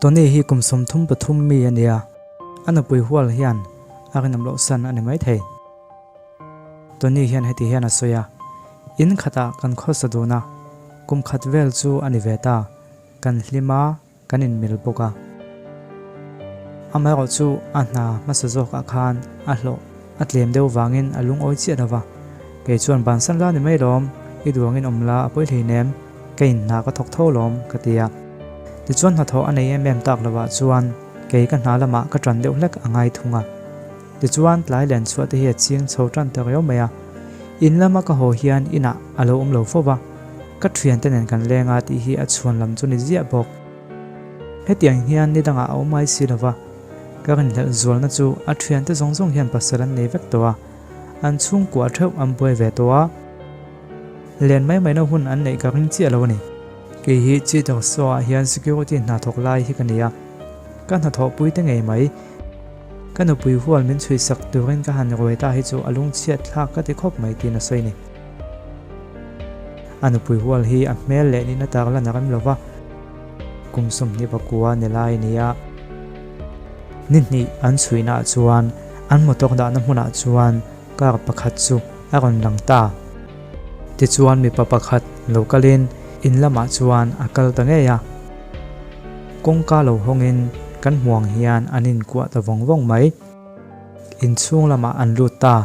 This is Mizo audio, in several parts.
Tony hi kum 33 mi a nia, a nupui hual hian a rinawm loh san a ni maithei. Tony hian heti hian a sawi a, In khatah kan khawsa dun a, kum khat vel chu a ni ve ta, kan hlim a, kan inmil bawk a. Amaherawh chu a hna hmasa zawkah khan a hlawh a tlem deuh vangin a lungawi chiah lo va, Kei chuan bansan la ni mai lawm, i duangin awm la a pawi hleinem, ka inhna ka thawk tho lawm, ka ti a. Tichuan hnathawh a nei em em tak lovah chuan kei ka hna lamah ka ṭan deuh hlek a ngai thung a. Tichuan tlai len chhuah te hi a ching chho ṭan ta riau mai a. In lama ka haw hian inah a lo awm lo fo va, ka ṭhiante nen kan leng a tih hi a chhuan lam chu ni ziah bawk. Hetiang hian ni dangah a awm mai si lo va, ka rinhlelh zualna chu a ṭhiante zawng zawng hian pasal an nei vek tawh a, an chhungkua theuh an buai ve tawh a, len mai maina hun an neih ka ring chiah lo a ni. Kei hi Cheetah Saw ah hian security hna thawk lai hi ka ni a, ka hnathawhpui te ngei mai. Ka nupui hual min chhui sak turin ka han ruai ta hi chu a lungchhiat thlak ka ti khawp mai tiin a sawi ni. A nupui hual hi a hmel leh nihna tak lan a rem lo va, kum 29 ni lai a ni a. Ni hnih an chhuihnaah chuan an motor dahna hmunah chuan car pakhat chu a rawn lang ta. Tichuan mipa pakhat lo kalin in lamah chuan a kal ta ngei a. Kawngka lo hawngin kan hmuang hian an inkuah ta vawng vawng mai. Inchhung lamah an lut ta.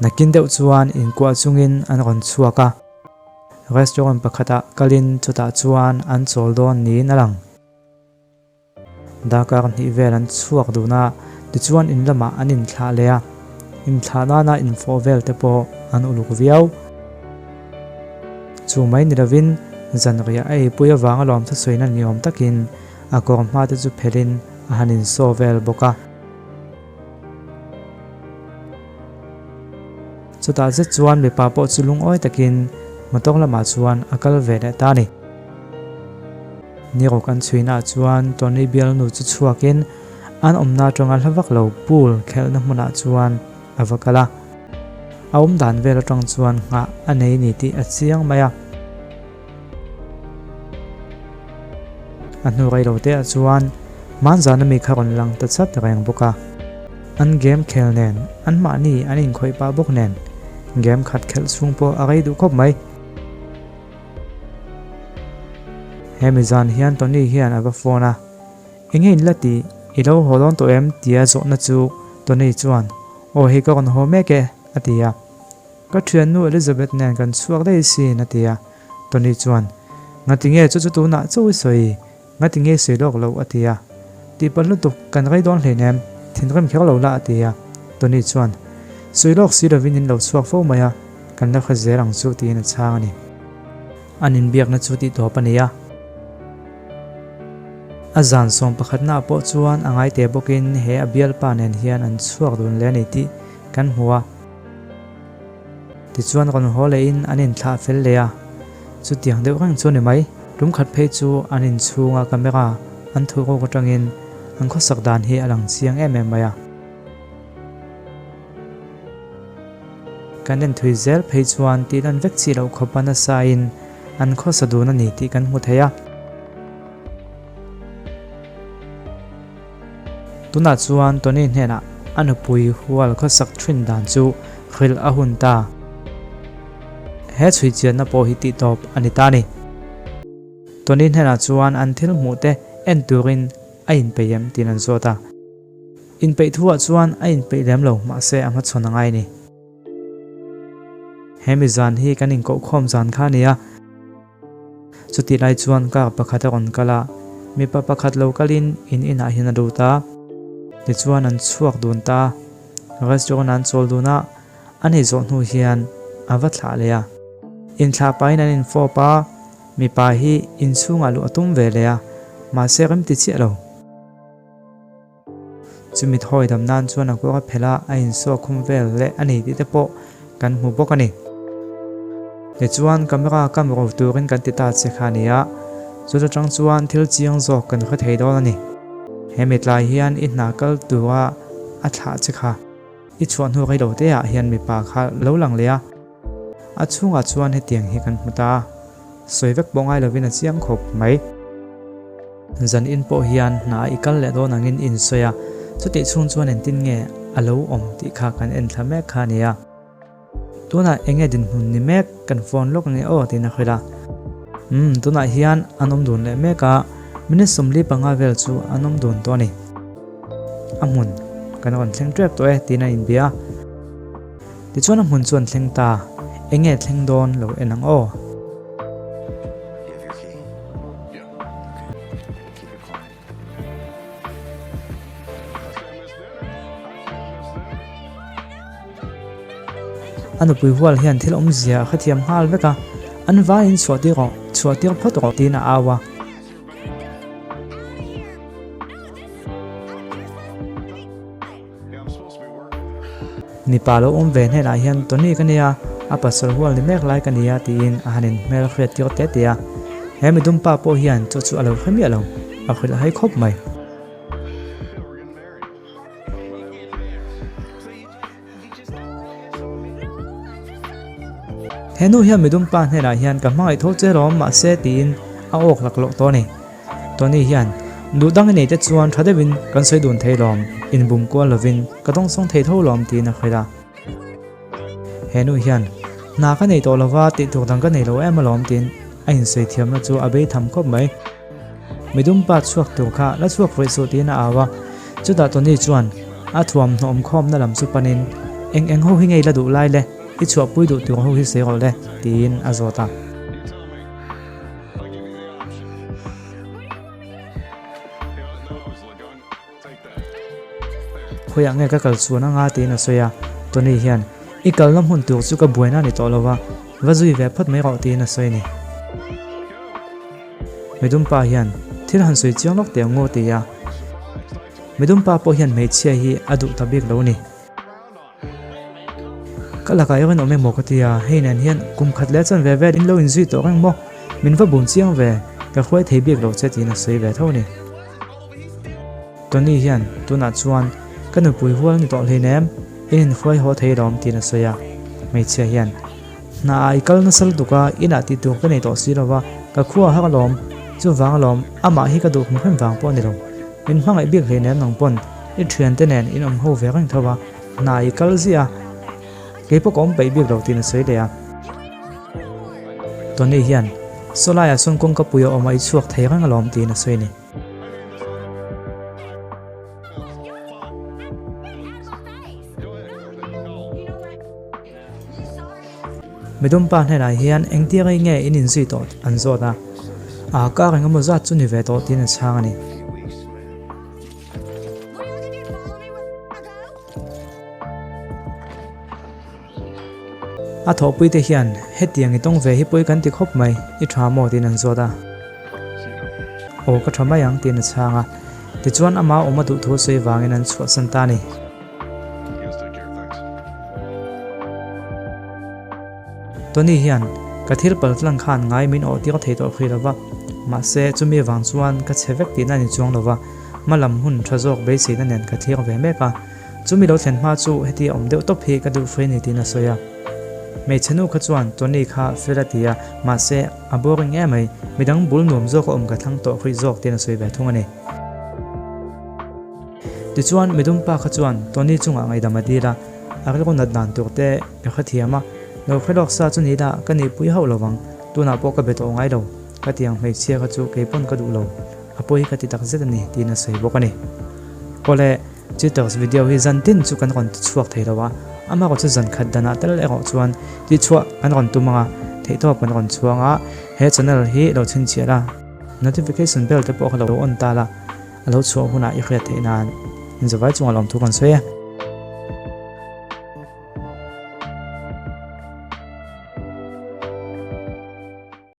Nakin deuh chuan inkuah chungin an rawn chhuak a. Restaurant pakhatah kalin chutah chuan an chawl dawn niin a lang. Darkar hnih vel an chhuak dun a, tichuan in lamah an inthlah leh a. Inthlah nana infawh vel te pawh an uluk viau. Chu mai ni lovin zanriah a eipui avanga lawmthu sawina ni awm takin a kawr hma te chu phelhin a han insaw vel bawk a. Chutah zet chuan mipa pawh chu lungawi takin motor lamah chuan a kal ve leh ta a ni. Ni rawk an chhuinaah chuan Tony bialnu chu chhuakin an awmna atanga hla vak lo pool khelhna hmunah chuan a va kal a. A awm dan vel atang chuan nghah a nei ni tih a chiang mai a. A hnu rei lo te ah chuan hmanzana mi kha rawn lang ta chat reng bawk a. An game khel nen an mahni an inkhawih pah bawk nen game khat khelh chhung pawh a rei duh khawp mai. Hemi zan hian Tony hian a va phone a, Enge in la tih? I lo haw dawn tawh em? tia zawhna chu Tony chuan, Aw hei ka rawn haw mek e, a ti a. Ka thiannu Elizabeth nen kan chhuak daih sin, a ti a. Tony chuan, Ngati nge chu chu tunah chauh i sawi? Ngati nge i sawi lawk loh? a ti a. Tihpalh lutuk, kan rei dawn hleinem, thinrim kher lo la, a ti a. Tony chuan, Sawi lawk si lovin in lo chhuak fo mai a, kan la hre zel ang chu, tiin a chhang a ni. An inbiakna chu tih tawp a ni a. A zan sawm pakhatnaah pawh chuan a ngaite bawkin he a bialpa nen hian an chhuak dun leh a ni tih kan hmu a. Tichuan rawn haw lehin an inthlah fel leh a, chutiang deuh reng chu a ni mai. Tum khat phei chu an inchhunga camera an thuh ruk atangin an khawsak dan hi a lang chiang em em mai a. Kan en thui zel phei chuan tih lan vek chi loh khawp a nasain an khawsa dun a ni tih kan hmu thei a. Tunah chuan Tony hnenah a nupui hual khawsak thin dan chu hrilh a hun ta. He chhui chianna pawh hi tih tawp a ni ta a ni. Tony hnenah chuan an thil hmuh te en turin a inpeih em tiin an zawt a. Inpeih thuah chuan a inpeih lem lo, mahse a hmachhawn a ngai a ni. Hemi zan hi kan inkohkhawm zan kha a ni a. Chutih lai chuan car pakhat a rawn kal a, mipa pakhat lo kalin in inah hian a lut a. Tichuan an chhuak dun ta a, restaurant ah an chawl dun a, an ei zawh hnu hian a va thlah leh a. Inthlah pahin an infawp a, mipa hi inchhungah luh a tum ve leh a, mahse rem ti chiah lo. Chumi thawi dam nan chuan a kuak a phelh a, a insaw khum vel leh a ni tih te pawh kan hmu bawk a ni. Tichuan camera kam ro turin kan ti ta che kha a ni a, chuta tang chuan thil chiang zawk kan hre thei dawn a ni. He mitlai hian i hna kal tura a thlah che kha. I chhuah hnu rei lo te ah hian mipa kha lo lang leh a, a chhungah chuan hetiang hi kan hmu ta a, sawi vek pawh ngai lovin a chiang khawp mai. Zan in pawh hian hna i kal leh dawn angin i insawi a, chutih chhung chuan engtin nge a lo awm tih kha kan en thla mek kha a nia. Tunah enge dinhmun ni mek kan phone lawk ange aw tiin a hrilh a. Umm tunah hian an awm dun leh mek a, minute 45 vel chu an awm dun tawh a ni. A hmun kan rawn thleng tep tawh e tiin a inbia a. Tichuan a hmun chu an thleng ta, enge thleng dawn lo en ang aw. A nupui hual hian thil awmzia a hrethiam nghal vek a, An vaiin chhuah tir rawh, chhuah tir phawt rawh tiin a au a. Mipa lo awm ve hnenah hian Tony ka nia, a pasal hual ni mek lai ka nia tiin a han inhmel hriat tir teh teh a. He midum pa pawh hian chu chu a lo hre miah lo, a hrilh hai khawp mai. He nu hian midum pa hnenah hian ka hmangaih tho che rawm mahse tiin a awk laklawh tawh a ni. Tony hian duh dang i nei te chuan tha deuhin kan sawi dun thei lawm, inbum kual lovin ka dawngsawng thei tho lawm tiin a hrilh a. He nu hian hna ka nei tawh lova tih tur dang ka nei lo em alawm tiin a insawi thiamna chu a bei tham khawp mai. Midum pa chhuak tur kha la chhuak vawi suh tiin a au a, chutah Tony chuan a thuamhnaw awmkhawmna lam chu panin, Eng eng ho hi ngei la duh lai le, i chhuahpui duh tur ho hi sawi rawh le, tiin a zawt a. Khawiah nge ka kal chuan anga tiin a sawi a, Tony hian, I kalna hmun tur chu ka buaina a ni tawh lo va, va zui ve phawt mai rawh tiin a sawi a ni. Midumpa hian thil han sawi chiang lawk teh ang aw ti a, Midumpa pawh hian hmeichhia hi a duh ta bik lo a ni. Ka lakah erawh in awm emaw ka ti a, hei nen hian kum khat leh chuan ve vel in lo inzui tawh reng maw? Min va bum chiang ve, ka hruai thei bik lo che tiin a sawi ve tho a ni. Tony hian tunah chuan ka nupui hual ni tawh hleinem, in inhruai haw thei lawm tiin a sawi a. Hmeichhia hian hna ah i kal nasa lutuk a, inah tih tur ka nei tawh si lova, ka khua har alawm, chuvang alawm, amah hi ka duh hmu hrim vang pawh a ni lo. Min hmangaih bik hleinem nang pawn i thiante nen in awm ho ve reng tho a, hna i kal ziah a, kei pawh ka awm peih bik lo tiin a sawi leh a. Tony hian, Saw laiah sawn kawngka pui a awm a, i chhuak thei reng alawm tiin a sawi a ni. Midum pa hnenah hian engtia rei nge in inzui tawh an zawt a, a kar engemaw zat chu ni ve tawh tiin a chhang a ni. A thawhpuite hian hetiang i tawng ve hi pawi kan ti khawp mai, i tha maw tiin an zawt a. Aw ka tha mai ang tiin a chhang a, tichuan ama awm a duh thu sawi vangin an chhuahsan ta a ni. Tony hian ka thil pal tlang khan ngai min awh tir thei tawh hrih lova, mahse chumi vang chuan ka chhe vek tihna a ni chuang lova, hma lam hun tha zawk beiseina nen ka thlir ve mek a, chumi lo thlen hma chu heti awm deuh tawp hi ka duh fei ni tiin a sawi a. Hmeichhe nu kha chuan Tony kha fel a ti a, mahse a boring em mai, midang bul nuam zawk a awm ka thlang tawh hrih zawk tiin a sawi ve thung a ni. Tichuan midum pa kha chuan Tony chungah ngaihdam a dil a, a rilru nat dan tur te ka hrethiam a, lo hre lawk sa chu ni ila ka nihpui hauh lo vang, tunah pawh ka be tawh ngai lo, ka tiang hmeichhia kha chu kei pawn ka duh lo, a pawi ka ti tak zet a ni tiin a sawi bawk a ni. Awle, Cheaters video hi zan tin chu kan rawn ti chhuak thei lo a, amaherawh chu zan khat danah tel erawh chuan tihchhuah kan rawn tum ang a, theihtawp kan rawn chhuang a, he channel hi lo chhinchhiah la, notification bell te pawh kha lo on ta la, A lo chhuah hunah i hriat theih nan in zavai chungah lawmthu kan sawi e.